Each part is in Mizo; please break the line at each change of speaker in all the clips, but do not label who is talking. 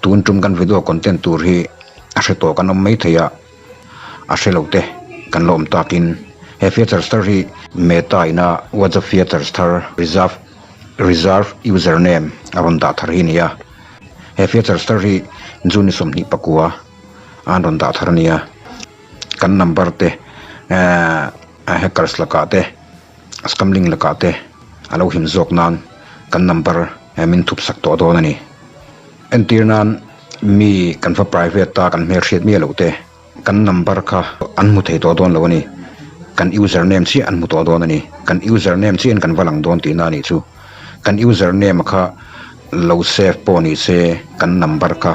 Tun tum kan video content tur hi a hre tawh kan awm mai thei a, a hre lo te kan la awm takin he features thar hi Meta ina WhatsApp features thar reserve reserve username a rawn dah thar hi a ni a. He features thar hi June ni 29 a an rawn dah thar a ni a. Kan number te ehh hackers lakah te scam link lakah te a lo him zawk nan kan number min thup sak tawh dawn a ni. Entir nan mi kan va private a kan hmelhriat miah loh te kan number kha an hmu thei tawh dawn lo a ni. Kan user name chiah an hmu tawh dawn a ni. Kan user name chiah in kan va lang dawn tihna a nih chu. Kan user name kha lo save pawh ni se kan number kha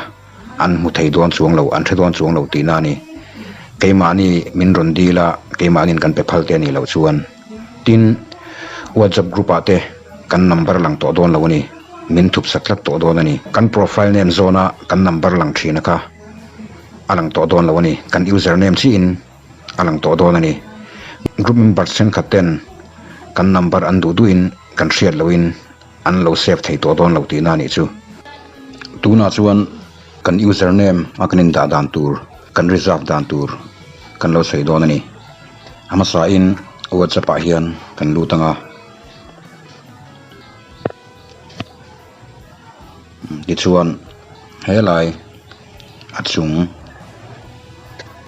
an hmu thei dawn chuang lo, an hre dawn chuang lo tihna a ni. Keimahni min rawn dil a, keimahniin kan pe phal te a nih loh chuan. Tin, WhatsApp group ah te kan number lang tawh dawn lo a ni, min thup sak tlat tawh dawn a ni. Kan profile name zawna kan number lang thina kha a lang tawh dawn lo a ni, kan user name chiahin a lang tawh dawn a ni. Group members thenkhat ten kan number an duh duhin kan hriat lohin an lo save thei tawh dawn lo tihna a nih chu. Tunah chuan kan username a kan indah dan tur, kan reserve dan tur kan lo sawi dawn a ni. A hmasain WhatsApp ah hian kan lut ang a. Tichuan helai a chung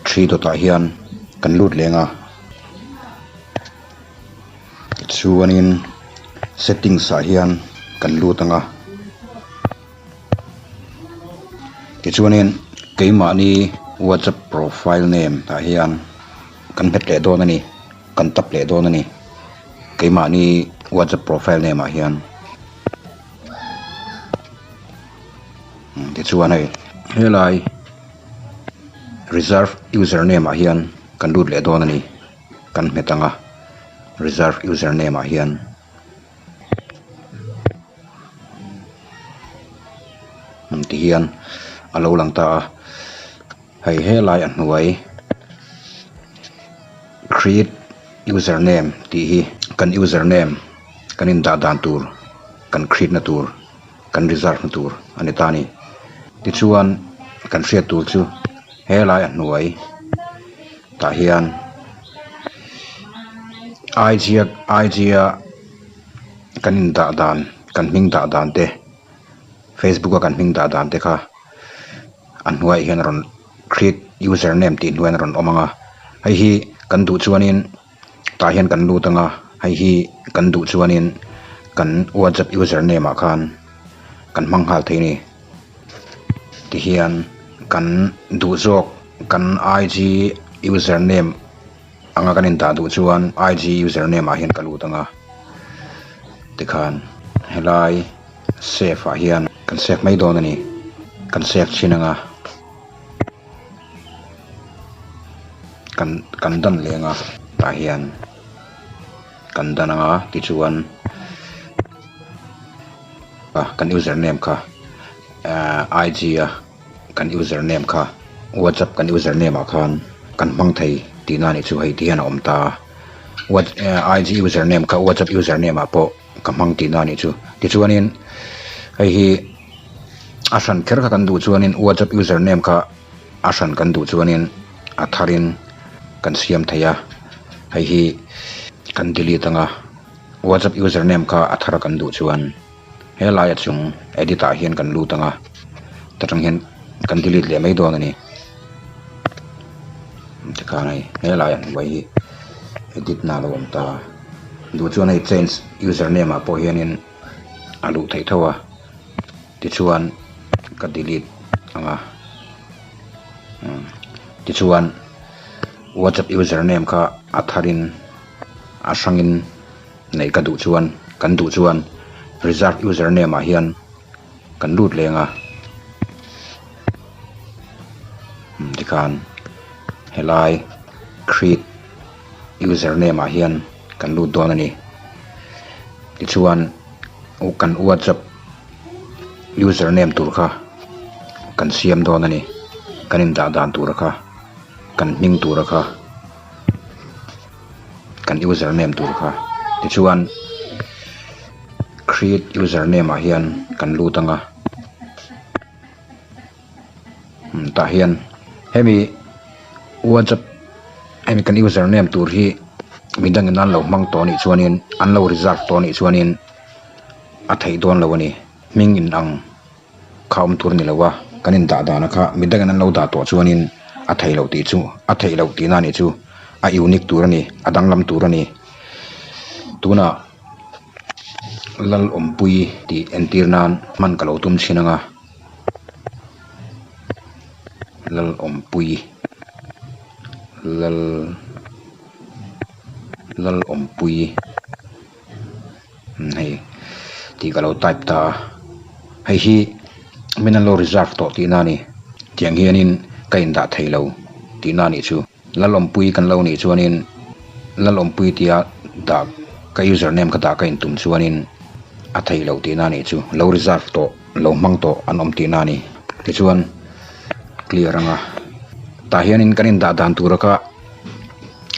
three dot ah hian kan lut leng a. Tichuanin settings ah hian kan lut ang a, tichuanin keimahni whatsapp profile name ah hian kan hmet leh dawn a ni, kan tap leh dawn a ni, keimahni whatsapp profile name ah hian. Tichuan hei helai reserve user name ah hian kan lut leh dawn a ni. Kan hmet ang a, reserve username ah hian ti hian a lo lang ta a, hei helai a hnuai create username tih hi kan username kan indah dan tur kan create na tur kan reserve na tur a ni ta a ni. Tichuan kan hriat tur chu helai a hnuai tah hian IG a IG a kan indah dan kan hming dah dan te facebook a kan hming dah dan te kha a hnuaiah hian a rawn create user name tih hnuaiah a rawn awm ang a hei hi kan duh chuanin tah hian kan lut ang a hei hi kan duh chuanin kan whatsapp user name ah khan kan hmang nghal thei a ni tihian kan duh zawk kan IG user name anga kan indah duh chuan IG user name ah hian ka lut ang a tikhan helai save ah hian kan save mai dawn a ni kan save chhin ang a. Kan kan dan leng a tah hian kan dan ang a tichuan ah kan username kha ahh IG a kan username kha whatsapp kan username ah khan kan hmang thei tihna a nih chu hei ti hian a awm ta a what IG username kha whatsapp username ah pawh ka hmang tihna a nih chu tichuanin hei hi. A hran kher kha kan duh chuanin whatsapp username kha a hran kan duh chuanin a tharin kan siam thei a, hei hi kan delete ang a, whatsapp username kha a thar kan duh chuan helai a chung edit ah hian kan lut ang a, ta tang hian kan delete leh mai dawn a ni. Tikhan hei helai a hnuai hi edit na a lo awm ta a, duh chuan hei change username ah pawh hianin. a luh theih tho a tichuan ka delete ang a tichuan whatsapp username kha a tharin a hrangin neih ka duh chuan kan duh chuan reserve username ah hian kan lut leng a tikhan helai create username ah hian kan lut dawn a ni. Tichuan kan whatsapp username tur kha kan siam dawn a ni. Kan indah dan tura kha kan hming tura kha kan username tur kha. Tichuan create username ah hian kan lut ang a. Tah hian hemi WhatsApp hemi kan user name tur hi midangin an lo hmang tawh anih chuanin an lo reserve tawh anih chuanin a theih dawn lo a ni. Hming in ang kha awm tur a ni lo a, kan indah dana kha midangin an lo dah tawh chuanin a theih loh tih chu a theih loh tihna anih chu a unique tur a ni a danglam tur a ni. Tunah Lalawmpui tih entir nan hman ka lo tum thin ang a. Lalawmpui Lal Lalawmpui hei tih ka lo type ta a hei hi min an lo reserve tawh tihna a ni tiang hianin ka indah thei lo tihna a nih chu. Lalawmpui kan lo nih chuanin Lalawmpui tia dah ka user name ka dah ka intum chuanin a theih loh tihna a nih chu. Lo reserve tawh, lo hmang tawh an awm tihna a ni. Tichuan clear anga tah hianin kan indah dan tura kha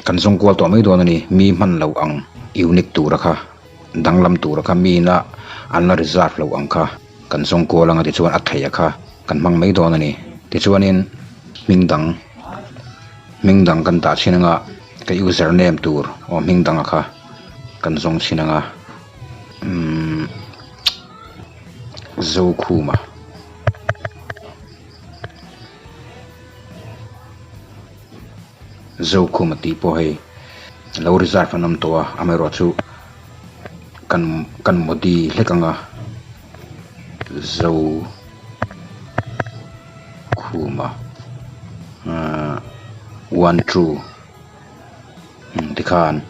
kan zawng kual tawh mai dawn a ni. Mi hman loh ang unique tura kha danglam tura kha mi ina an la reserve loh ang kha kan zawng kual anga tichuan a theih a kha kan hmang mai dawn a ni. Tichuanin hming dang hming dang kan dah chhin anga ka user name tur aw hming dang a kha kan zawng chhin anga umm Zokhuma. Zokhuma tih pawh hei lo reserve an awm tawh a amaherawhchu kan kan modi hlek anga Zokhuma ahh one two tikhan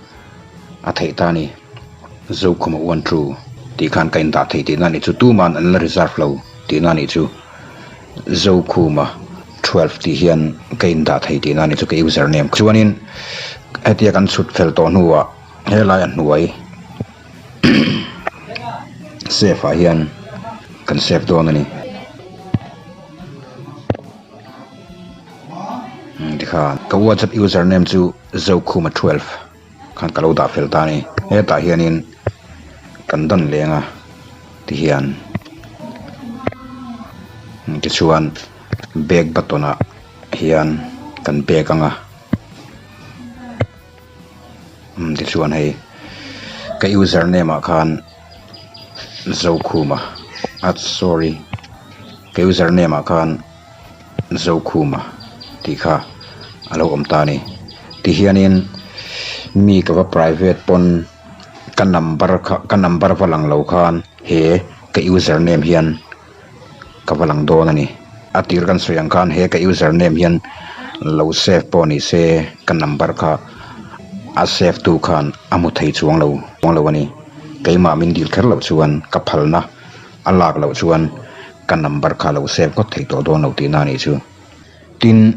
a theih ta a ni Zokhuma one two tih khan ka indah thei tihna a nih chu tuman an la reserve lo tihna a nih chu. Zokhuma 12 tih hian ka indah thei tihna a ni chu ka user name chuanin hetia kan chhut fel tawh hnuah helai a hnuai save ah hian kan save dawn a ni tikhan ka whatsapp user name chu Zokhuma 12 khan ka lo dah fel ta a ni hetah hianin kan dan leng a tihian tichuan back button ah hian kan back ang a tichuan hei ka user name ah khan Zokhuma ah sorry ka user name ah khan. Zokhuma tih kha a lo awm ta a ni. Tihianin mi ka va private pawn ka number kha ka number va lang lo khan he ka user name hian ka va lang dawn a ni. A tir kan sawi ang khan he ka user name hian lo save pawh ni se ka number kha a save tu khan a hmu thei chuang lo chuang lo a ni. Keimah min dil kher loh chuan ka phalna a lak loh chuan ka number kha lo save ngawt thei tawh dawn lo tihna a nih chu. Tin,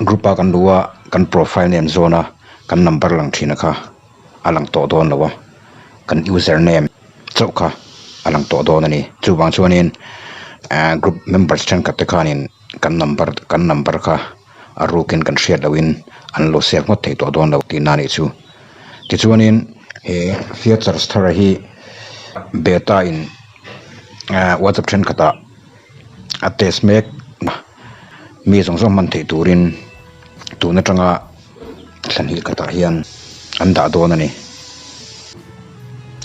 group a kan luh a, kan profile name zawn a, kan number lang thin a kha a lang tawh dawn lo a, kan user name chauh kha a lang tawh dawn a ni. Chuvang chuanin eh group members thenkhat te khanin kan number kan number kha a rukin kan hriat lohin an lo save ngawt thei tawh dawn lo tihna a nih chu. Tichuanin he features thar hi beta in eh whatsapp thenkhatah a test mek a mi zawng zawng hman theih turin tun atanga thla hnih khatah hian an dah dawn a ni.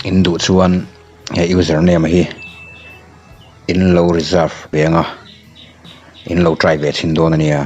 In duh chuan he user name hi in lo reserve ve ang a in lo try ve chhin dawn a nia.